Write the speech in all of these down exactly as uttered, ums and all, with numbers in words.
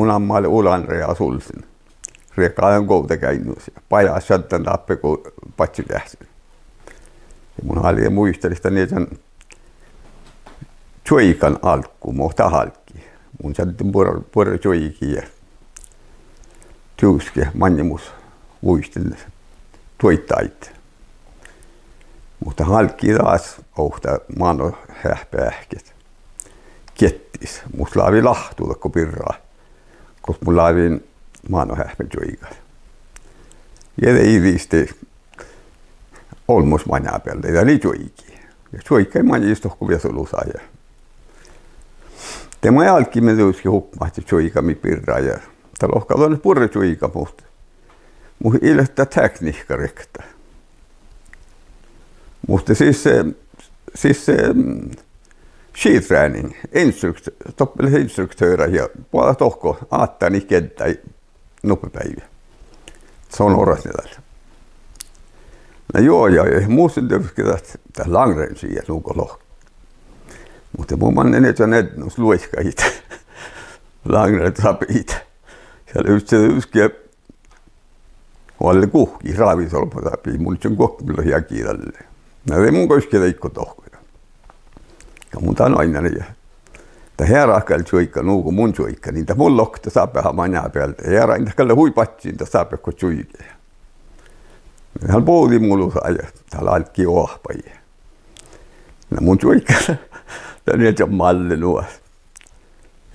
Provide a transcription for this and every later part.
Mun namma lea Ulanreas Olsen. Riekkadan Guovdageainnus ja bajás šaddan dáppe go badjegeahčen. Ja mun háliidin muitalit dan iežan čuoigan álggu, mo dat álggii. Mun šadden buorre, buorre čuoigi ja dieđusge maŋimuš vuiten duoiddaid. Muhto álggii dás ovtta mánoheahppi eahket giettis. Mus lávii láhttu dohko birra, gos mun láven mánoheahppi čuoigat. Ja de ii diste olmmoš maŋábealde, dat lei čuoigi. Ja čuoiggaid maŋis dohko viesu lusa ja de moai álggiimet dieđusge hupmat čuoigat mii birra ja dat lohká dan buorre čuoigat, muhto, muhto ii leat dat tekniiga riekta. Muhto sis, sis, mm, skitræning, instrukt-, doppe leat instruktørat ja boađát dohko áddánit gieđđái nuppe beaivvi. Son orratne dal. Na juo, ja mus lei dieđusge dat, dat langrenn ja nugo lohkat. Muhto mun mannen iežan eadnus luoikkaid langrenn sábiid. Ja lei dieđusge oalle guhkki rávisolbma sábiid, mun ledjen guoktelot jagi dalle. Na de mun goittain dego dohko. Ja mun dan oainnán ja dat eará gal čuoigat nugo mun čuoigganin, dat mun lohká sábeha maŋábealde. Eará in dat gal lea hui badjin dat sábeha go čuoigii. Dat bođii mu lusa ja dat álggii oahpahit. Na mun čuoigganin dan iežan málle nu.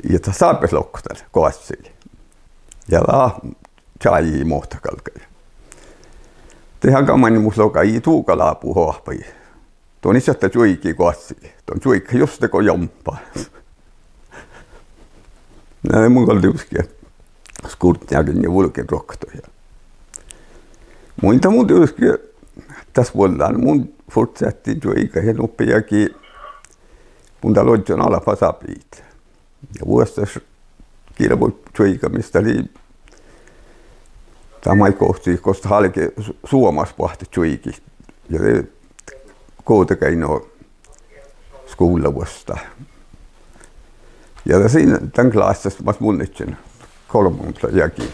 Ja dat sábeha lohká dal goassege. Ja dat čájehii mo dat galggai. De han gal maŋimuš logai: Ii, du gal lábut oahpahit. Don ii šatta čuoigii goassege. Don čuoiggat juste go jompá. Na de mun gal dieđusge skurddašin ja vulgen ruoktot ja mun, dat mun dieđusge das vuollan mun fortsahttiin čuoigat ja nuppe jagi mun dal ožžon albma sábiid. Ja vuosttaš gilbut čuoigat mis dat lei dat maid gohčodit gos dat álge Su-, Suomas boahtit čuoigit. Ja de Guovdageainnu skuvlla vuostá. Ja dat sii dan klássas mas mun ledjen, golbmalogi jagi,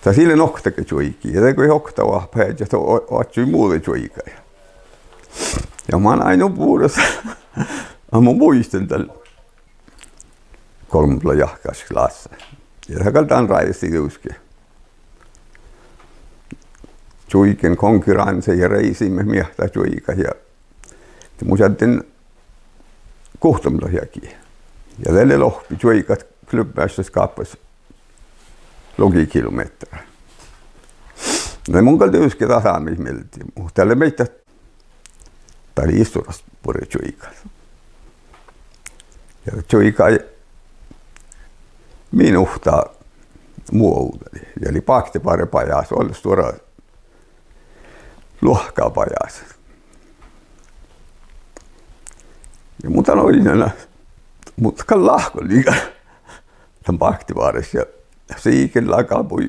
dat sii lea nokttage čuoigi ja de go okta oahpaheaddji, dat o-, oaččui muđui čuoigat. Ja manai nu bures, a mun muittán dan golbmalogi jahkásaš klássa. Ja dat gal dan rájes dieđusge čuoigan konkuránsa ja reisiimet miehtá čuoigat ja de mun šadden guhtemalogi jagi. Ja de lei lohpi čuoigat klubbmeaštaskappas logikilomehtera. Na mun gal dieđusge dat sámii mielde, muhto dat lei maiddái, dat lei issoras buorre čuoigat. Ja čuoigai minuhta mu ovdal ja lei báktebára bajás, oalle stuorra luohká bajás. Ja mun dan oidnen, muhto gal láhkai lei dan báktebáras ja sii gal láhkai bui.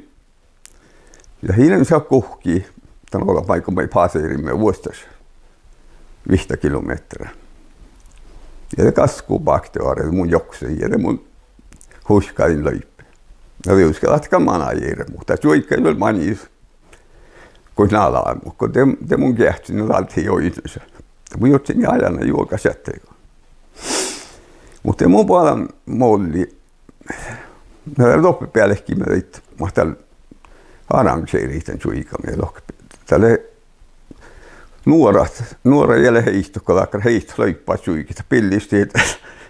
Ja ii lean šat guhkki dan olbmái go moai paseriimet vuosttaš vihtta kilomehtera. Ja de gaskku báktebára, mun joksejin ja de mun huikadin loipe. Na dieđusge dat gal manai eret, muhto čuoiggaid vel maŋis goit nalá, muhto go de, de mun geahččen, na dál ii oidne šat. Mun jurddašin ajana juoga šat dego. Muhto de mun boađán mollii, na dat lei doppe bealkki mii daid mat dal arrangeret dan čuoigat, mii lohká, dat lei nuorat, nuorat ja lei heittot go dakkár heittot loibbát čuoigit, dat billištit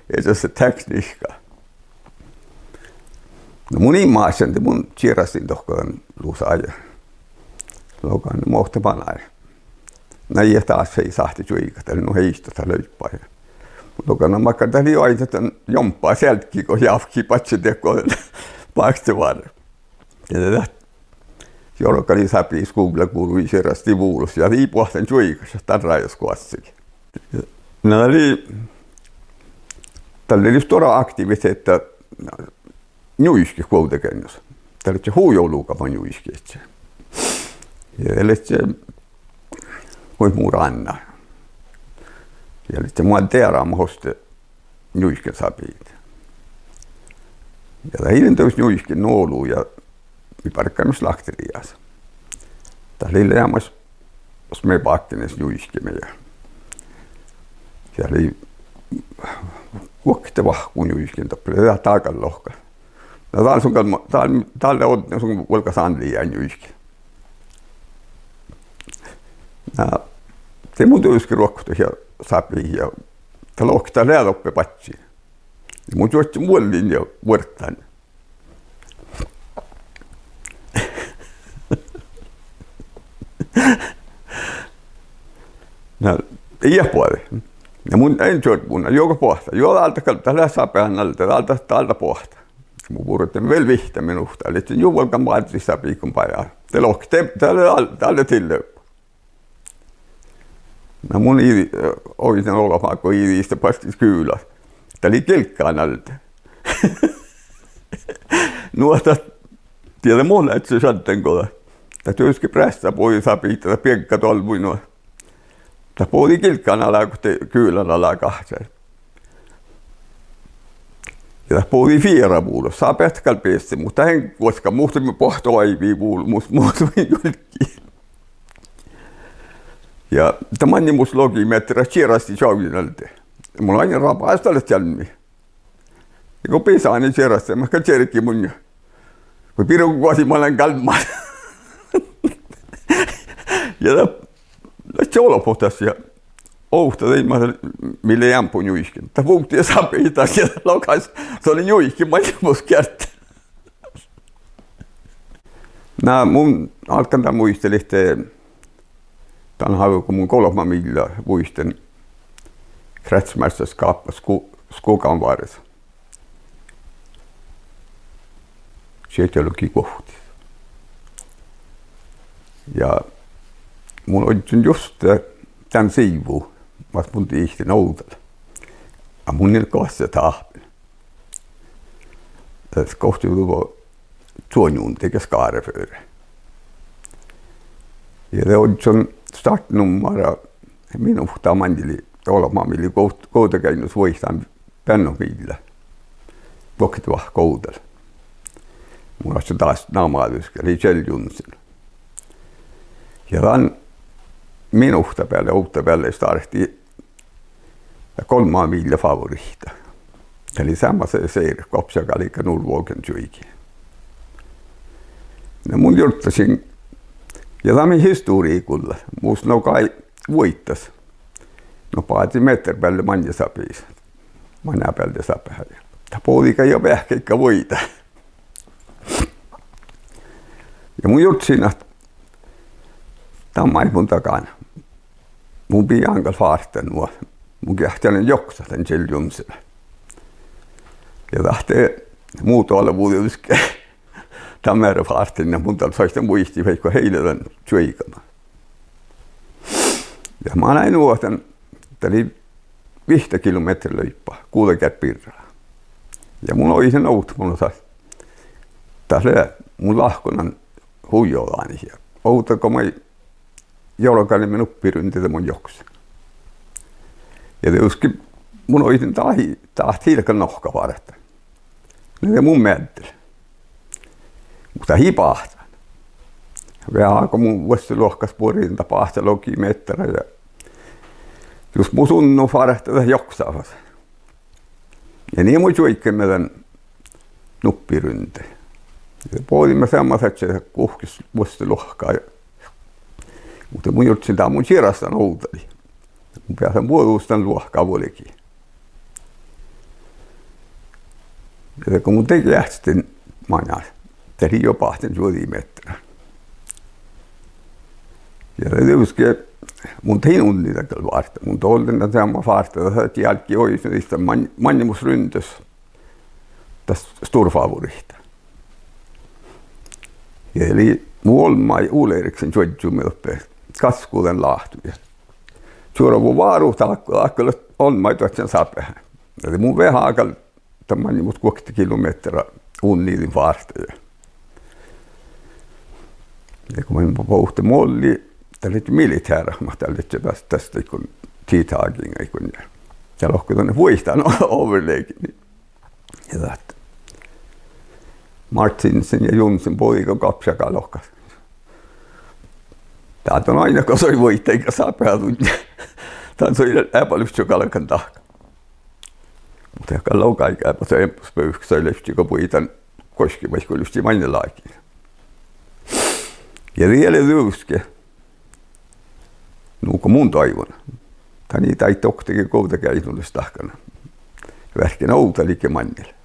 iežas tekniihka. Na mun in máššan, de mun čierastin dohko dan lusa ja logan: Mo dat manai? Na ii dat fas sáhte čuoigat, dat lei nu heittot dat loibbá ja mun logan: Na makkár dat lei oaidnit dan jompá sealggi go jávkii badjel dego báktebára. Ja de dat jorgalii sábi skuvlagurui čierastii vulos ja ii boahtán čuoigat šat dan rájes goassege. Na dat lei, dalle lei stuorra aktivitehta njuiket Guovdageainnus. Dat ledje hui oluga maid njuiskehit. Ja de ledje goit mu ránná. Ja ledje moadde eará mat oste njuiken sábiid. Ja dat ii lean dieđus njuiken nu olu ja mii bargaimet slakteriijas. Dat lei leamaš, mos mii bákkenis njuikeme ja, ja lei guokte vahku njuiken doppe, lei dat gal lohká. Na dál son gal, dál, dál lei odne son vuolgá sánlii njuiken. Na de mun dieđusge ruoktot ja sápidit ja dat lohke dat lea doppe badjin. Ja mun čuožžen vuollin ja vuortán. Na, ii boađe. Ja mun ain čuorvvun, juo go boahtá, juo dál dat gal, dat lea sábehan alde, dál dat, dál dat boahtá. Mun bures dan vel vihtta minuhta, ledjen juo vuolgán bárra sápidit go bajá. De lohke, de, dat lea, dál lea dille. Na mun ii, eh, oidnen olbmá go ii dieđusge bastit gula. Dat lei gilggan alde. Nu ahte, dieđe mo leat šaddan go dat. Dat dieđusge breastta bođii sápidit, dat biegga dolvvui nu. Dat bođii gilggan ala go de gulan ala gahčai. Ja dat bođii fiera bulu, sábehat gal beassá, muhto dat ii guoskan, muhto mii boahtá oaivvi bulu, mus, mus mun julggen. Ja dat maŋŋil mus logimehtera čierastii čoavžžin alde. Mun ain rabas dalle čalmmi. Ja go bisánii čierastit, mat gal čergii mun. Vai birra guođi, ma lean galmma. Ja dat, dat čolbohtas ja ovtta deimmet, mii lei eambbo njuiken. Dat vuvdii ja sápidii ja logas, son lei njuiken maŋŋil mus geardde. Na mun álggán dan muitalit, dan háve go mun golbma miilla vuiten kretsmesterskappas Sko-, Skoganváris. Čiežalogivuohta. Ja mun ožžon juste dan sivvu, mas mun dihten ovdal. A mun in goassege dáhpen. Dat gohčoduvvo čuonjun dego skáre fere. Ja de ožžon startnummera minuhta maŋŋil, olbmá miilla, go-, Guovdageainnus vuoittán beannot miilla. Vuokte vahku ovdal. Mun ožžon das namalaš, lei Kjell Johnsen. Ja dan minuhta beale, ovdda beale, starttii dat golbma miilla favoriitta. Dat lei seamma se-, searvat, gos galggai Nordvågen čuoigi. Na mun jurddašin, ja dat mii historija gullá, mus nogai vuoitas. No, bázi mehtera beale maŋŋá sápis. Maŋŋá beale sápeha. Dat bođii gal juo veahkehit vuoidit. Ja mun jurddašin ahte dan maid mun dagan. Mun bijan gal fárttain nu. Mun geahččanen joksa dan Kjell Johnsen. Ja dat de mu doalvvu dieđusge dan mearre fárttain, mun dal soaitan vuitit vaikko heile dan čuoigama. Ja manai nu ahte dat lei vihtta kilomehtera loipa, guđa geat birra. Ja mun oidnen ovtta, mun sa-, dat lea, mun láhkon hui jođánit ja ovdal go moai jorgaleimmet nuppi runde de mun joksen. Ja dieđusge mun oidnen dat, dat ii lean gal nohka fárttain. Na de mun meaddel. Muhto ii báhcán. Veahá go mun vuosttaluohkás buoridin dat báhcá logimehtera ja jus mus unnu fárttain dat joksafas. Ja nie mu čuoigaimet dan nuppi runde. Ja bođiimet seamma dadjat guhkes vuosttaluohká. Muhto mun jurddašin dan mun čierastan ovdalii. Mun beasan vuođus dan luohká vuolgii. Ja de go mun de geahčestin maŋŋá, de lei juo báhcán čuođi mehtera. Ja de dieđusge mun de in unni dan gal fárttain. Mun doallen dan seamma fárttain, dat álggii oidno dihte maŋ-, maŋimus rundes das stor favoriitta. Ja lei mu olmmái Ole Eriksen čuožžu mii doppe gaskku dan láhtui. Čuorvu várut, dat, dat lei olmmái duodjan sábeha. Ja de mun veahá gal dan maŋimus guokte kilomehtera unniidin fárttain. Ja go mun bohten moalli, dat lei militeara, mat dat lei das, das dego tidtagen, dego. Ja lohká dan vuoittán overlegen. Ja dat. Martinsen ja Johnsen bođii go gapša gal lohkat. Dál don áidna go soai vuoitáid, gal sápehadunni. Dan soai eaba livččii galgan dahkat. Muhto gal logai eaba, eambbo beaivvi soai livččii go buidan goaskki maid go livččii maŋŋel lágiin. Ja die lea dieđusge nu go mun doaivvun. Dan ii dáid doktege Guovdageaidnulaš dahkan. Veahkkin ovdal ii ge maŋŋel.